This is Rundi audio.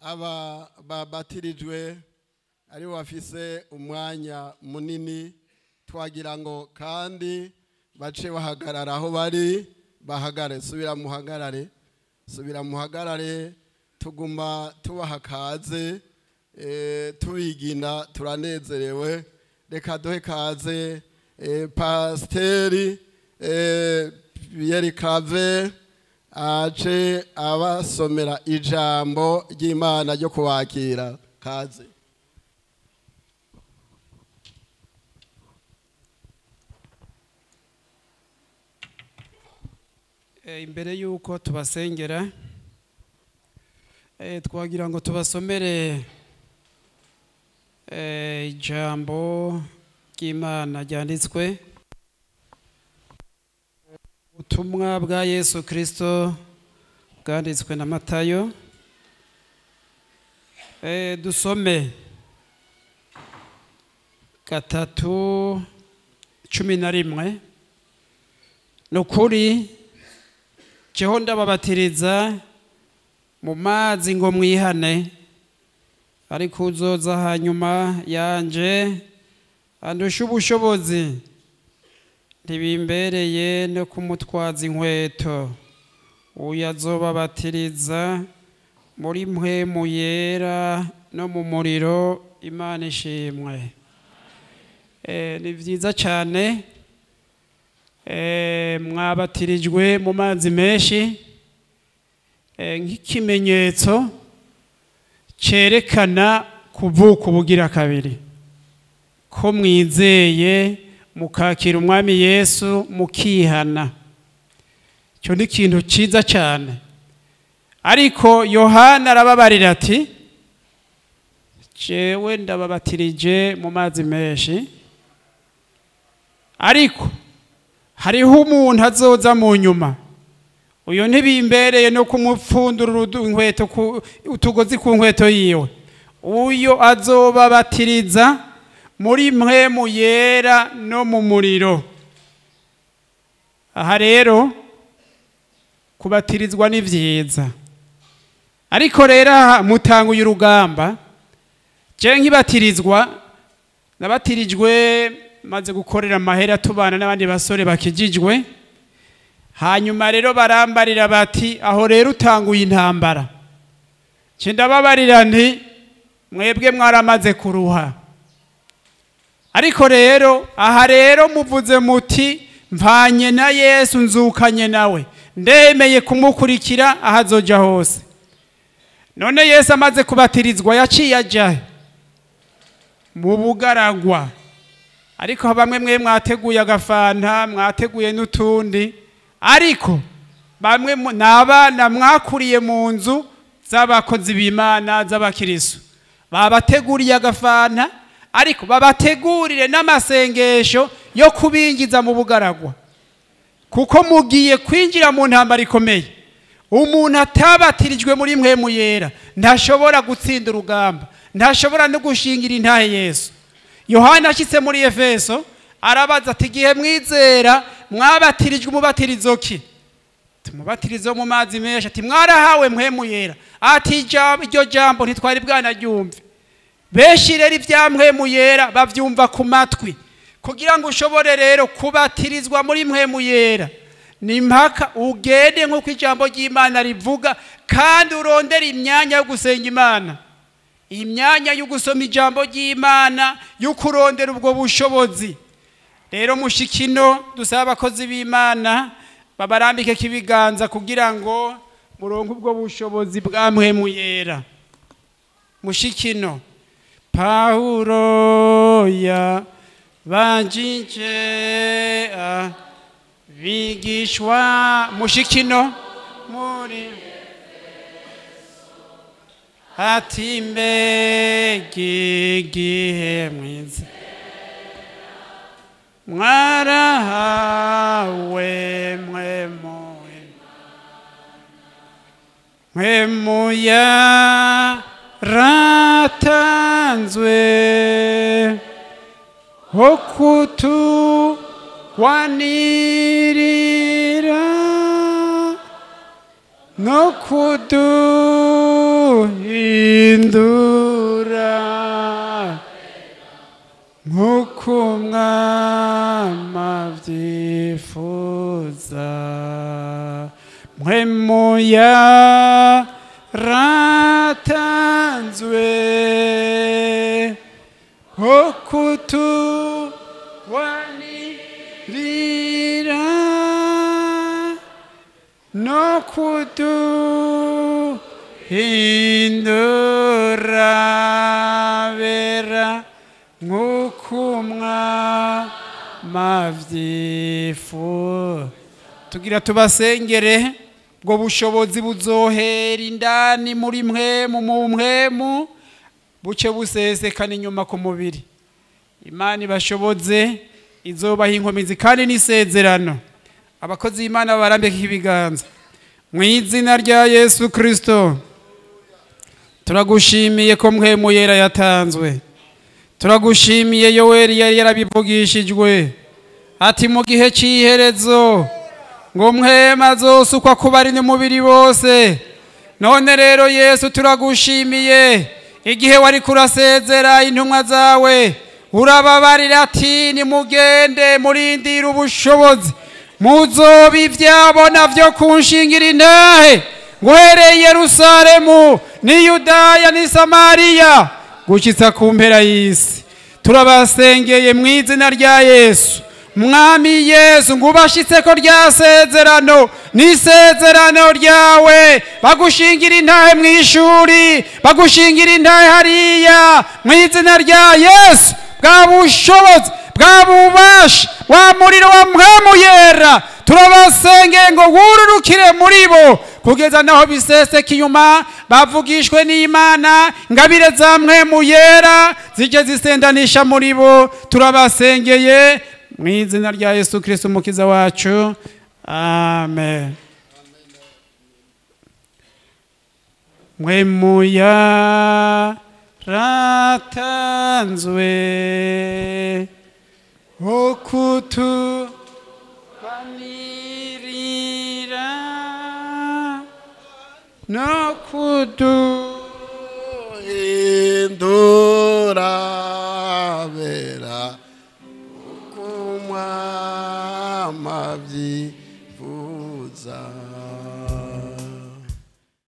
Aba babatirijwe ari bafise umwanya munini, twagira ngo kandi bace bahagarara aho bari, bahagare, subira muhagarare, subira muhagarare, tuguma tubaha kaze, tubigina turanezerewe. Reka duhe kaze Pasiteri Pierre Claver ace abasomera ijambo ry'Imana ryo kubakira. Kaze. Imbere yuko tubasengera, twagira ngo tubasomere ijambo ry'Imana ryanditswe ubutumwa bwa Yesu Kristo bwanditswe na Matayo. Dusome 3:11. Nukuri jeho ndababatiriza mu mazi ngo mwihane, ariko uzoza hanyuma yanje andusha ubushobozi, ntibimbereye no kumutwaza inkweto. Uyu azobabatiriza muri mpwemu yera no mu muriro. Imana ishimwe. Ni vyiza cyane, mwabatirijwe mu mazi menshi, nk'ikimenyetso cerekana kuvuka ubugira kabiri, ko mwizeye mukakira umwami Yesu mukihana. Icyo ni ikintu cyiza cyane. Ariko Yohana arababarira ati jewe ndababatirije mu mazi menshi, ariko hariho umuntu azoza mu nyuma, uyo ntibimbereye no kumupfundura inkweto, utugozi ku nkweto yiwe. Uyo azobabatiriza muri mpwemu yera no mu muriro. Aha rero kubatirizwa ni vyiza, ariko rero aha mutanguye urugamba. Je nkibatirizwa, nabatirijwe maze gukorera amahera tubana n'abandi basore bakijijwe. Hanyuma rero barambarira bati aho rero utanguye intambara. Je ndababarira nti mwebwe mwaramaze kuruha, ariko rero aha rero muvuze muti mvanye na Yesu nzukanye nawe, ndemeye kumukurikira ahazoja hose. None Yesu amaze kubatirizwa yaciye aja mu bugaragwa, ariko bamwe mwe mwateguye agafanta, mwateguye n'utundi, ariko bamwe n'abana mwakuriye mu nzu z'abakozi b'Imana z'abakirisu babateguriye agafanta, ariko babategurire n'amasengesho yo kubingiza mu bugaragwa, kuko mugiye kwinjira mu ntambara ikomeye. Umuntu atabatirijwe muri mpwemu yera ntashobora gutsinda urugamba, ntashobora no gushingira intahe Yesu. Yohana ashitse muri Efeso arabaza ati igihe mwizera mwabatirijwe umubatirizo ki? Tumubatirizo mu mazi menshi. Ati mwarahawe mpwemu yera. Ati iryo jambo ntitwari bwanaryumve. Benshi rero ibya mpwemu yera bavyumva ku matwi. Kugira ngo ushobore rero kubatirizwa muri mpwemu yera ni mpaka ugende nk'uko ijambo ry'Imana rivuga, kandi urondere imyanya yo gusenga Imana, imyanya yo gusoma ijambo ry'Imana, yo kurondera ubwo bushobozi. Rero mushikino dusaba abakozi b'Imana babarambike kibiganza kugira ngo muronke ubwo bushobozi bwa mpwemu yera. Mushikino Paulo ya banjije bigishwa mushikino muri ati mbega igihe mwiza mwarahawe mwe muya ratanzwe ho kutugwanirira no kuduha Watanzwe ho kutuwanirira no kuduhindura bera nk'ukumwa mavyifu. Tugira tubasengere ubwo bushobozi buzohera indani muri mwemu mu mwemu buce busesekana inyuma ku mubiri. Imana ibashoboze, izobaha inkomezi kandi n'isezerano. Abakozi b'Imana barambika ibiganza mu izina rya Yesu Kristo. Turagushimiye ko Mpwemu Yera yatanzwe. Turagushimiye Yoweri yari yarabivugishijwe ati mu gihe cy'iherezo ngo Mpwemu azosukwa ku bari n'umubiri bose. None rero Yesu turagushimiye, igihe wari kurasezera intumwa zawe urababarira ati nimugende murindire ubushobozi, muzoba ivyabona vyo kunshingira intahe nguhereye Yerusalemu ni Yudaya ni Samariya gushitsa ku mpera y'isi. Turabasengeye mu izina rya Yesu. Mwami Yesu, ngubashitse ko rya sezerano n'isezerano ryawe, bagushingira intahe mu ishuri, bagushingira intahe hariya mu izina rya Yesu. Bwa bushobozi, bwa bubasha, wa muriro wa Mpwemu Yera, turabasengeye ngo wururukire muri bo kugeza naho biseseka inyuma, bavugishwe n'Imana, ingabire za Mpwemu Yera zijye zisendanisha muri bo. Turabasengeye mu izina rya Yesu Kristo umukiza wacu, amen. Mpwemu yaratanzwe ho kutubanirira no kuduhindura bera kumwama.